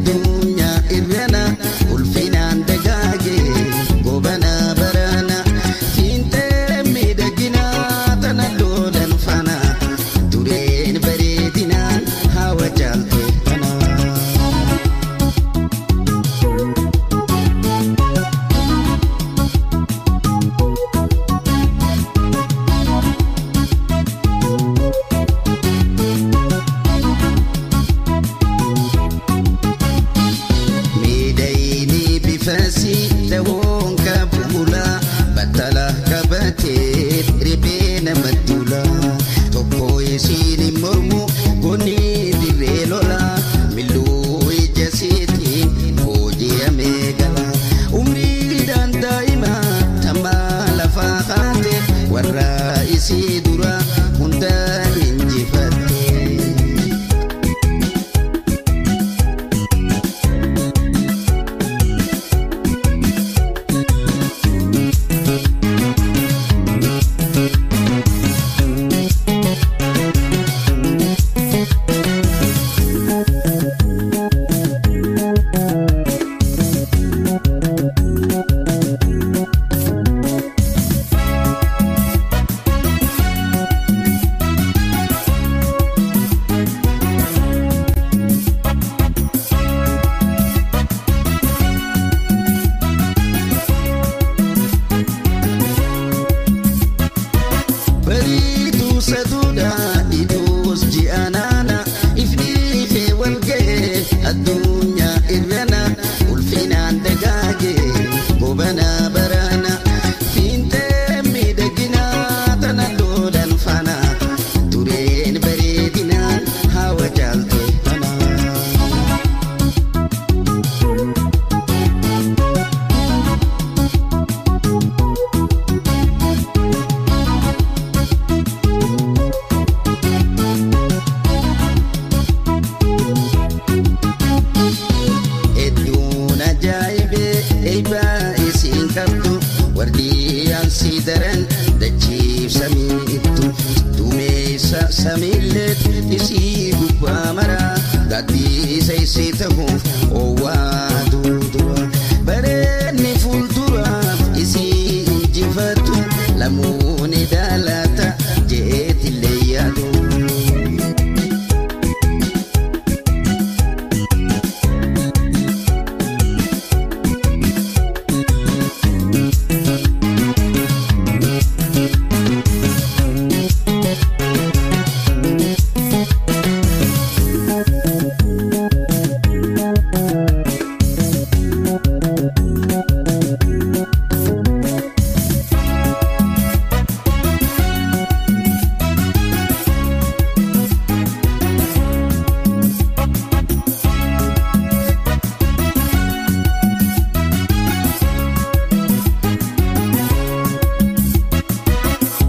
addunyaa irrana ulfinaan dagaage goobana barana fiintee miidhaginaa tana loolan faana dureen bareedinaan hawa caalte tana. Miidhayni bifasi dawoon kabuula battala qabatee riphee namatti ula tokko isiin hin mormu goonni dirree lola milluu ija seetiin booji'amee gala umriidhaan daa'ima tammaa lafaa kaate warra isii dura hunda injifatte. Bariituu saduudha ituus ji'anaana ifni ifee wal ga'e addunyaa irrana ulfinaan dagaage goobana barana fiintee miidhaginaa tana loolan faana dureen bareedinaan hawa caalte tana. Hedduun ajaa'ibee eebbaa isiin qabdu wardiyaan si daran dachiif samii ittu dumeessa samiillee isii gubbaa mara gaaddiisa isii ta'uuf oowwaa dura bareenni fuulduraaf isii injifattu lamuun daalata jeetillee yaadu.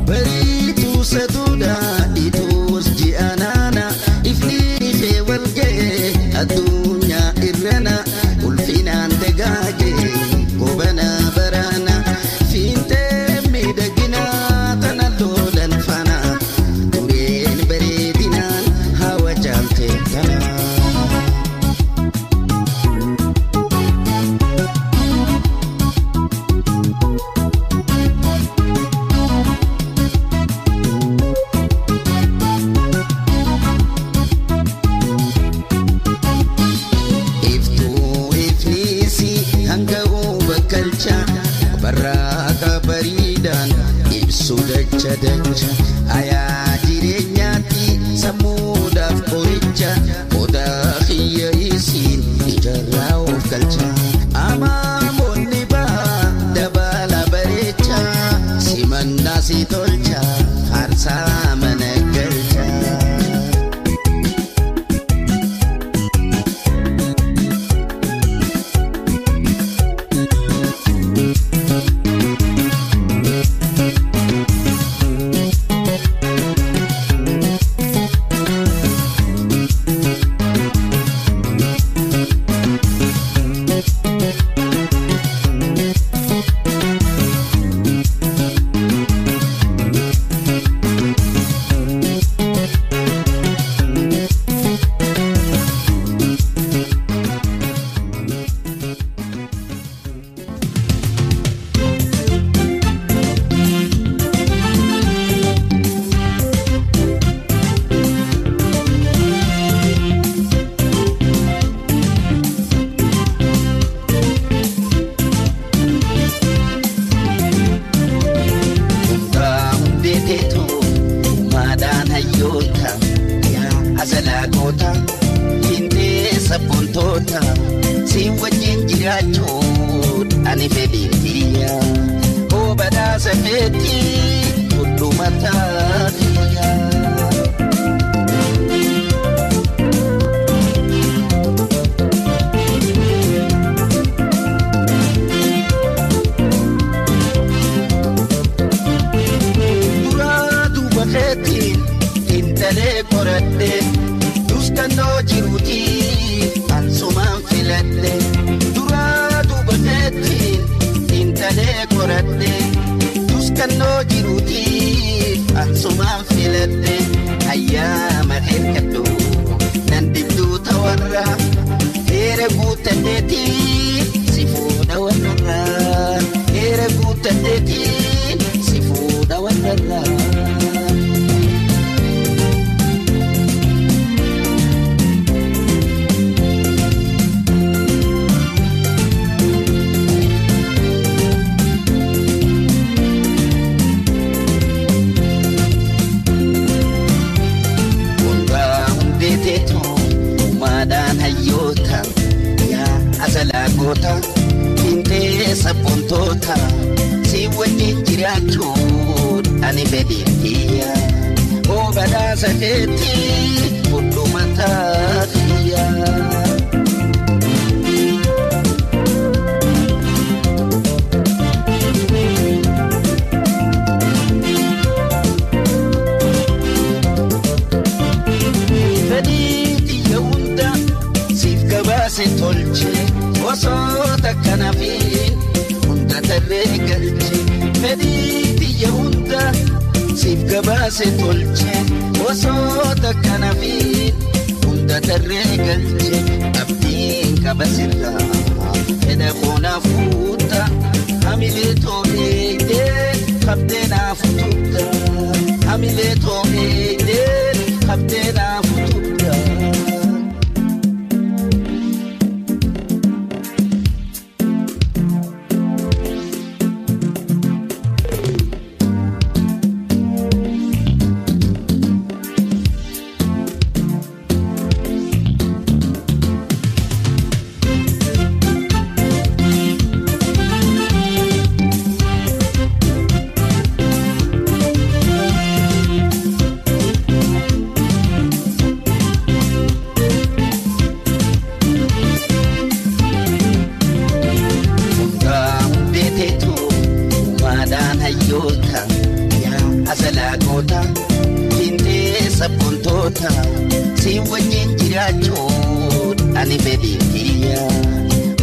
Bariituu saduudha ituus ji'anaana ifni ifee wal ga'e addunyaa irrana ulfinaan dagaage goobana barana fiintee miidhaginaa tana loolan faana dureen bareedinaan hawa caalte tana. Iftuu ifniisi hanga bakkalcha barraaqa bariidhaan ibsu dacha dacha ayaa jireenyaatti sammuudhaaf qoricha qodaa xiyya isiin ijarraa of galcha amaamoonni baha dabala bareecha simannaa si tolcha faarsaa mana galcha. Si wajjin jiraachuun ani fedhiin kiyya. Hoo badhaasa keetii fudhu mataa kiyya. Duraa duuba keetiin intalee qoradhe duskannoo jiruutii ansumaan filadhe. Duraa duuba keetiin intalee qoradhe duskannoo jiruutii ansumaan filadhe. Ayyaama hirkadhu nan dibduu tawarra heera guutanneetii si fuudha warrarra. Heera guutanneetii si fuudha warrarra. Hundaa hundeeteetu uumaadhaan hayyoota yaa asalaagoota hintee sabboontoota si wajjin jiraachuun ani fedhiin kiyya. Hoo badhaasa keetii fudhu mataa kiyya. Fedhii kiyya hunda siif gabaase tolche osoo takka nafiin hunda tarree galche. Fedhii kiyya hunda siif gabaase tolche osoo takka nafiin hunda tarree galche. Abdiin qaba sirraa fedha koonaaf fuutta hamilee too eegdee qabdee naaf tutta. Hamilee too eegdee qabdee naaf tutta. Hundaa hundeeteetu uumaadhaan hayyoota yaa asalaagoota hintee sabboontoota si wajjin jiraachuun ani fedhiin kiyya.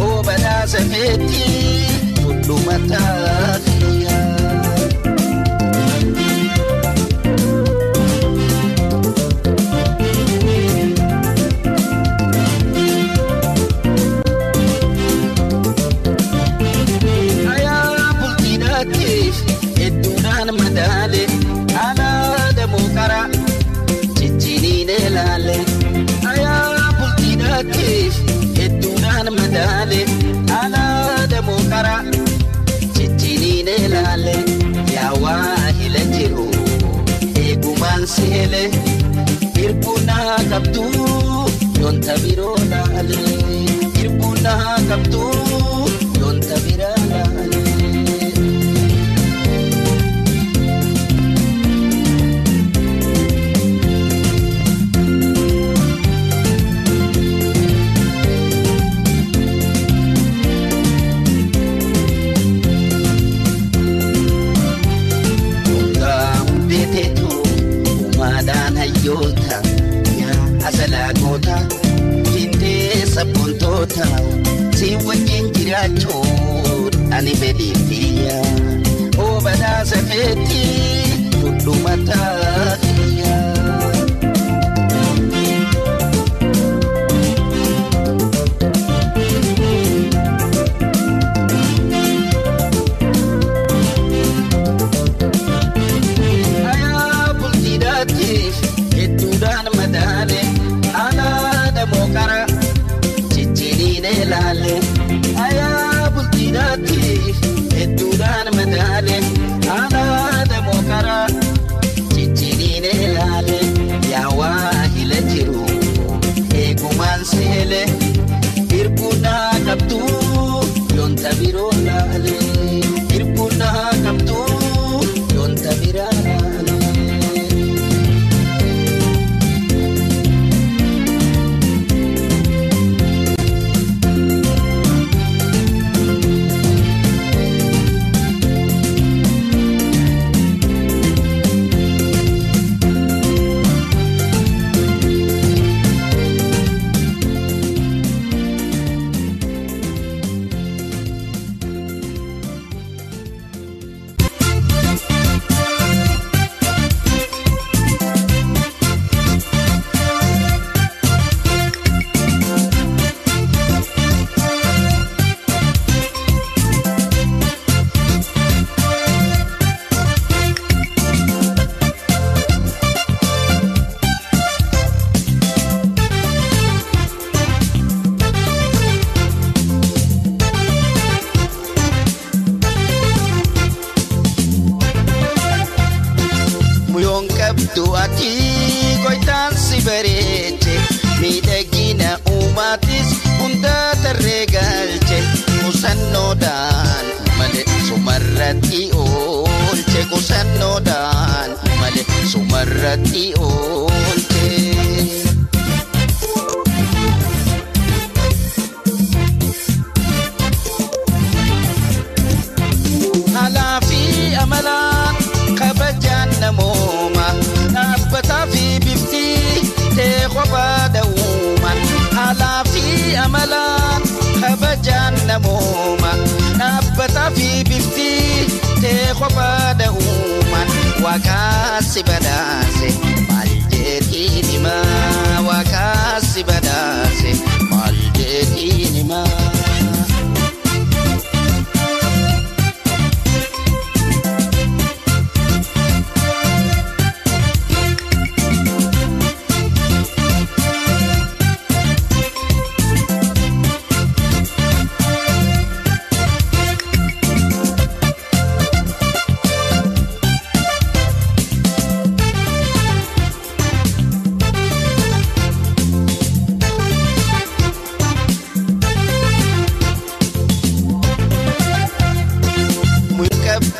Hoo badhaasa keetii fudhu mataa kiyya. Ayaa bultiidhaatiif hedduudhaan madaale alaa damoo qara jijjiiniin ilaale. Ayaa bultiidhaatiif hedduudhaan madaale alaa damoo qara jijjiiniin ilaale. Yaa waa hila jiru eegumaan seele hirbuun naa qabdu yoonta biroo laale. Hirbuun naa qabdu yoonta biraa laale. Hundaa hundeeteetu uumaadhaan hayyoota yaa asalaagoota hintee sabboontoota si wajjin jiraachuun ani fedhiin kiyya. Hoo badhaasa keetii fudhu mataa kiyya. Ayaa bultiidhaatiif hedduudhaan madaale alaa damoo qara jijjiiniin ilaale. Ayaa bultiidhaatiif hedduudhaan madaale alaa damoo qara jijjiiniin ilaale. Yaa waa hila jiru eegumaan seele hirbuun naa qabdu. Qusannoodhaan malee sumarratti oolche qusannoodhaan malee sumarratti oolche. Haalaa fi amalaan kabajaan namooma dhaabbataa fi bifti tee kophaa da'uuma. Haalaa fi amalaan kabajaan namooma dhaabbataa fi bifti tee kophaa da'uuma. Waaqaa si badhaase maal jedhiin himaa waaqaa si badhaase maal jedhiin himaa.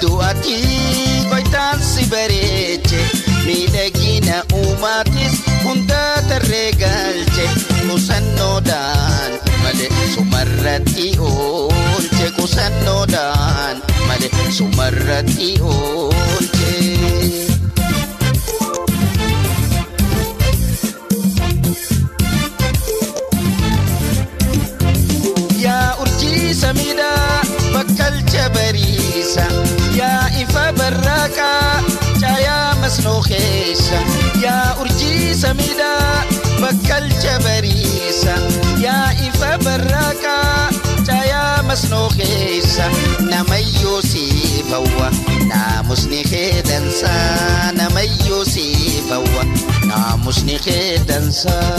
Du'aatii koitaan si bareeche miidhagina uumaatis hunda tarree galche qusannoodhaan malee sumarratti oolche qusannoodhaan malee sumarratti oolche. Yaa urjii samiidhaa bakkalcha bariisa. Yaa ifa barraaqaa caayaa masnoo keessa. Yaa urjii samiidhaa bakkalcha bariisa. Yaa ifa barraaqaa caayaa masnoo keessa. Namayyoo siif hawwa naamusni kee dansaa. Namayyoo siif hawwa naamusni kee dansaa.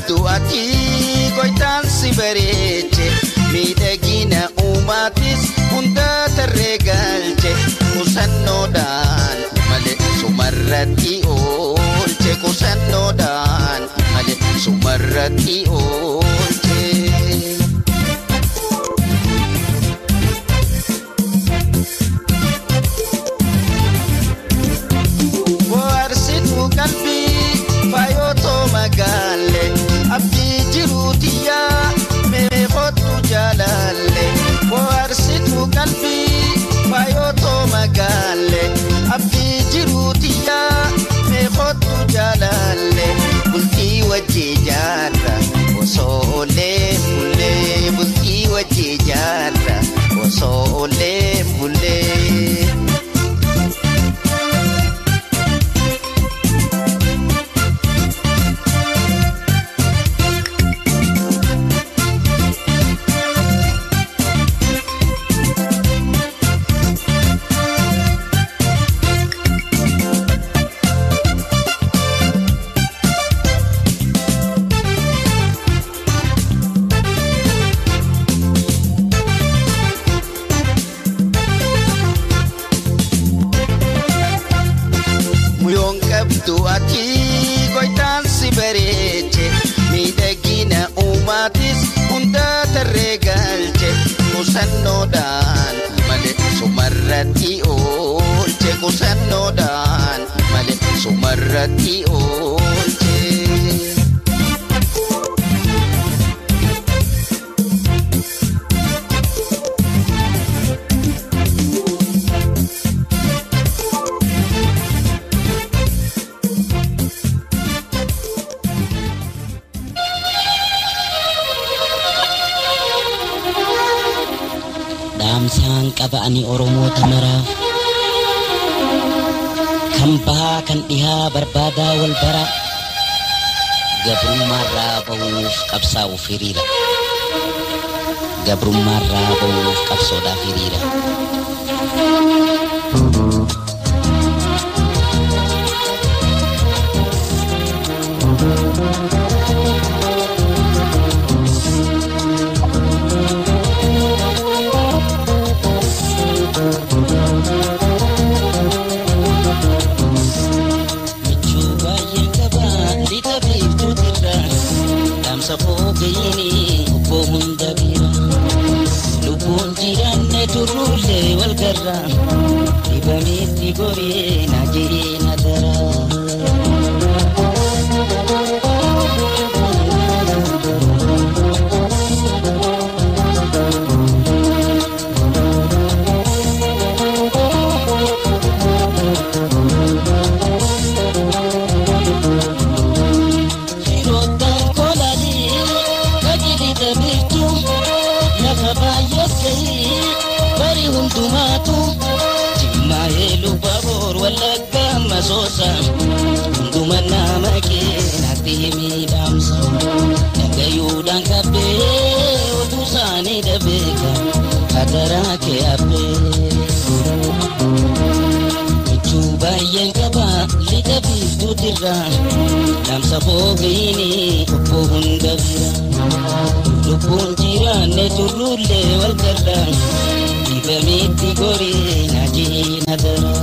Du'aatii koitaan si bareeche miidhagina uumaatis hunda tarree galche qusannoodhaan malee sumarratti oolche qusannoodhaan malee sumarratti oolche. Bohaarsituu qalbii faayotoo magaalee. Abdii jiruutiyyaa meeqottu jaalalle bohaarsituu qalbii faayotoo magaalle abdii jiruutiyyaa meeqottu jaalalle bultii wajji jaarra osoo olee bullee bultii wajji jaarra osoo olee bullee. Du'aatii koitaan si bareeche miidhagina uumaatis hunda tarree galche qusannoodhaan malee sumarratti oolche qusannoodhaan malee sumarratti oolche. Dhaamsaan qaba ani Oromoota maraaf kan bahaa kan dhihaa barbaadaa wal bara Gabrummaarraa bahuuf qabsaa'uuf hiriira. Gabrummaarraa bahuuf qabsoodhaaf hiriira. Michuu baay'een qaba lixa biiftuutirra dhaamsa foogayini obbo hunda bira lubbuun jiraanne turruullee wal garra dhibameetti goree na jiree na dara. Firoottan kolaalii qajeelita biiftuu lafa baay'ees gahii bari hundumaatu Jimmaa eeluu baboor Wallaggaa masoosa hunduma nama keenatti himii dhaamsa dhagayuudhaan qabbee oduu isaanii dhabeeka hadaraa kee abbee. Michuu baay'een qaba lixa biiftuutirra dhaamsa foogayini obbo hunda bira lubbuun jiraanne turruullee wal garra dhibameetti goree na jee na dara.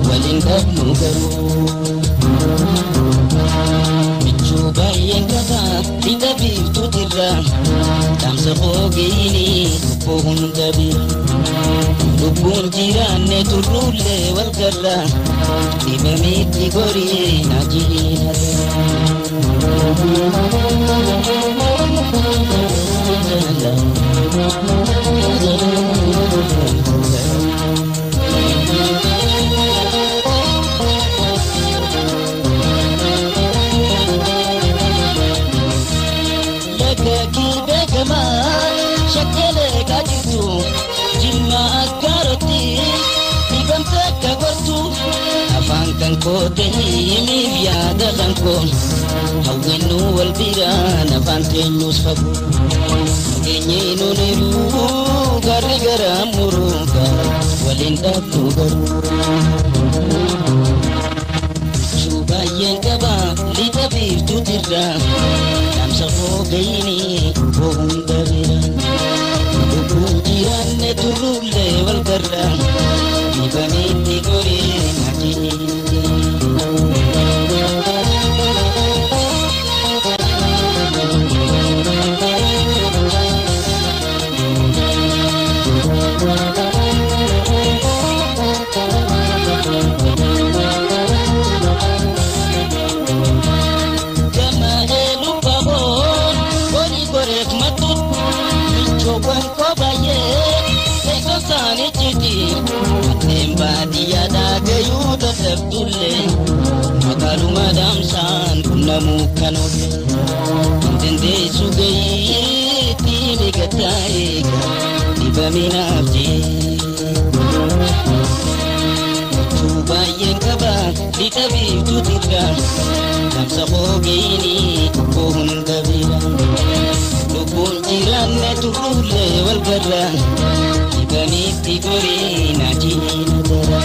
Waliin dhabnu garuu. Michuu baay'een qaba lixa biiftuutirra dhaamsa foogayini obbo hunda bira lubbuun jiraanne turruullee wal garra dhibameetti goree na jiree na dara. Lagaki beekamaa shakkalee kaajirtu jimma akkaarotti dhibamte akka gortu afaan kan koo ta'e himiif yaada kan koo hawwinnu wal biraan afaan teenyuus fagoo nageenyi nuuniru garri gara muruuga waliin dhabnu garuu. Michuu baay'een qaba lixa biiftuutirra dhaamsa foogayini obbo hunda bira lubbuun jiraanne turruullee wal garra dhibameetti goree na jee. Gama eeluu baboon horii goreef mattuut michoowwan koo baay'ee teessoo isaanii jiti manneen baadiyyaadhaa gayuu dadhabdullee magaaluma dhaamsaan qunnamuu kan oolle hin dandeessu gayiitti migataa eega dhibaminaaf jee. Michuu baay'een qaba lixa biiftuutirra dhaamsa foogayini obbo hunda bira lubbuun jiraanne turruullee wal garra dhibameetti goree na jee na dara.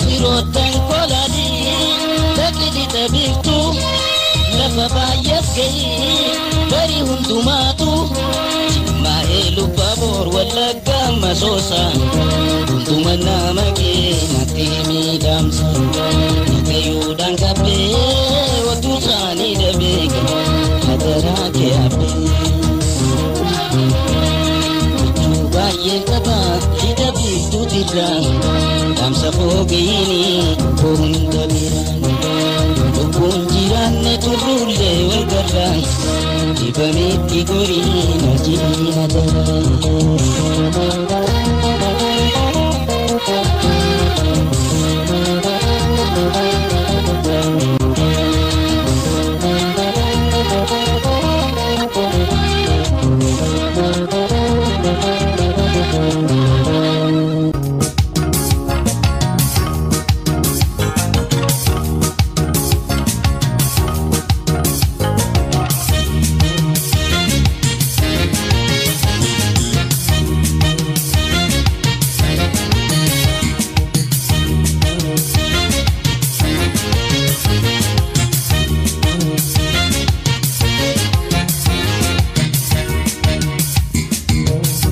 Firoottan kolaalii dhaqilita biiftuu lafa baay'ees gahii bari hundumaatu Jimmaa Ilubabor Wallagga Masoosa hunduma nama keenyatti miidhamsa. Dhagayuudhaan qabbee otuu isaanii dhabee hadaraa kee abbee. Huccuu baay'een qaba lixa biiftuutirra dhaamsa foogeeyini hunda biraan. Lubbuun jiraanne turrullee wal garra dhibameetti goriin hojiin adara.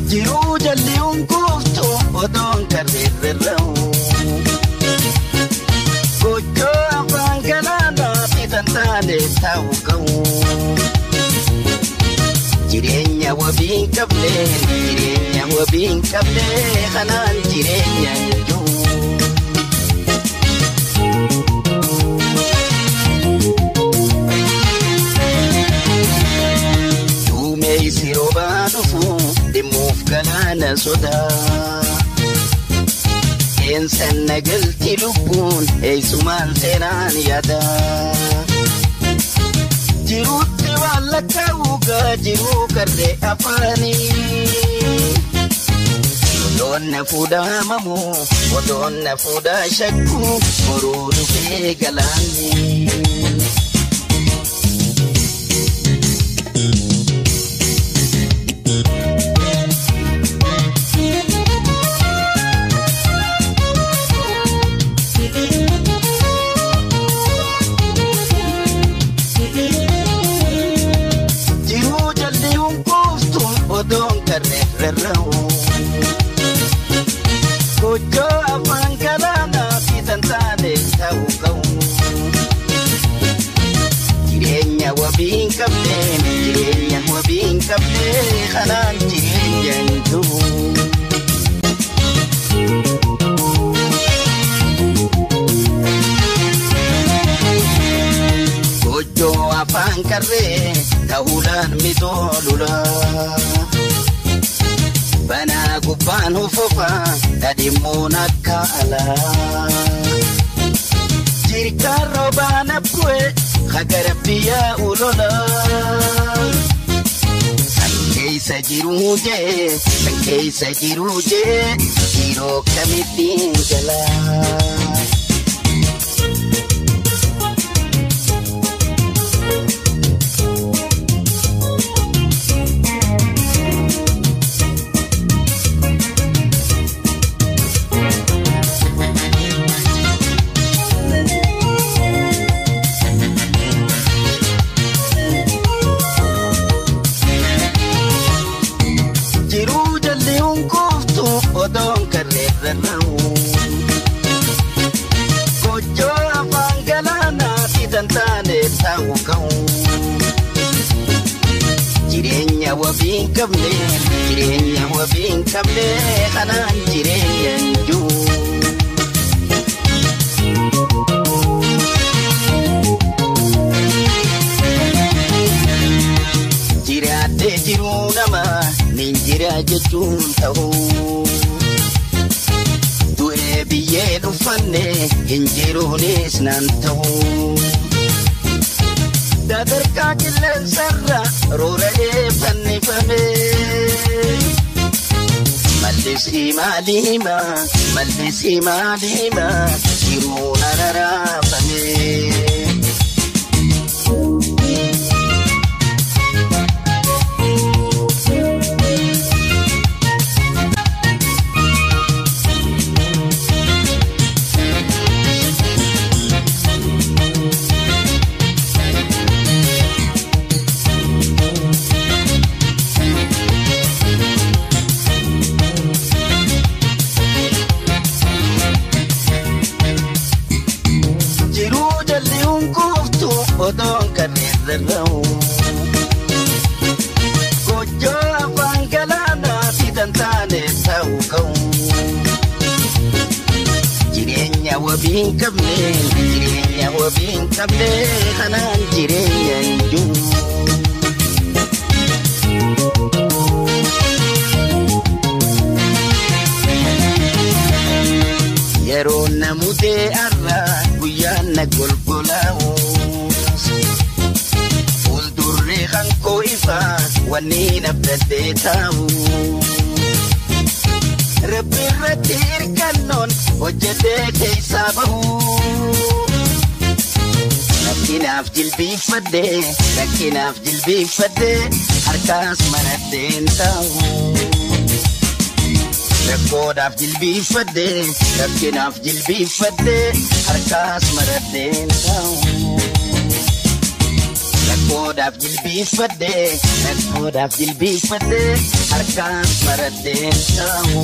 Jiruu jalli hunkuuftu odoon karreerrerra'u. Gochoo afaan galaanaatti tantaane taa'u ga'u. Jireenya wabii hin qabne, jireenya wabii hin qabne, kanaan jireenya hin jiru. Duumessi roobaa dhufu dhimmuuf galaana sodaa. Qeensan nagalti lubbuun eessumaan seenaan yaada. Jiruutti waan lakkaa'uugaa jiruu karree afaanii. Odoon na fuudhaa mamuu, odoon na fuudhaa shakkuu, boruu dhufee galaanni. Jiruu jalli hunkuuftu odoon karreerrerra'u. Gochoo afaan galaanaatti tantaane ta'u ga'u. Jireenya wabii hin qabne, jireenya wabii hin qabne, kanaan jireenya hin jiru. Gochoo afaan qarree ta'uudhaan mitoolula. Banaa gubbaan hufufa dhadhimmoon akka alaa. Jirkaan roobaan abbu'e hagara biyyaa ulola. San keessa jiruu jee, san keessa jiruu jee, yeroo kamittiin galaa. Jiruu jalli hunkuuftu odoon karreerrerra'u. Gochoo afaan galaanaatti tantaane taa'u ga'u. Jireenya wabii hin qabne, jireenya wabii hin qabne, kanaan jireenya hin jiru. Jiraatee jiruu nama nin jira jechuun ta'u. Du'ee biyyee dhuffanne hin jiruunis naan ta'u. Dadarkaa qilleensarra roora'ee fannifame. Mallisii maaliima, mallisii maaliima, jiruun araraafame. Wabii hin qabne, jireenya wabii hin qabne, kanaan jireenya hin jiru. Yeroo namutee arra guyyaan na golgolaa'u. Fuuldurri hankoo ifaa wanni nabdatee taa'u. Rabbi irratti hirkannoon hojjetee keessaa bahu. Rakkinaaf jilbiifadhee, rakkinaaf jilbiifadhee, harkaas maradheen taa'u. Rakkoodhaaf jilbiifadhee, rakkinaaf jilbiifadhee, harkaas maradheen taa'u. Rakkoodhaaf jilbiifadhee, rakkoodhaaf jilbiifadhee, harkaas maradheen taa'u.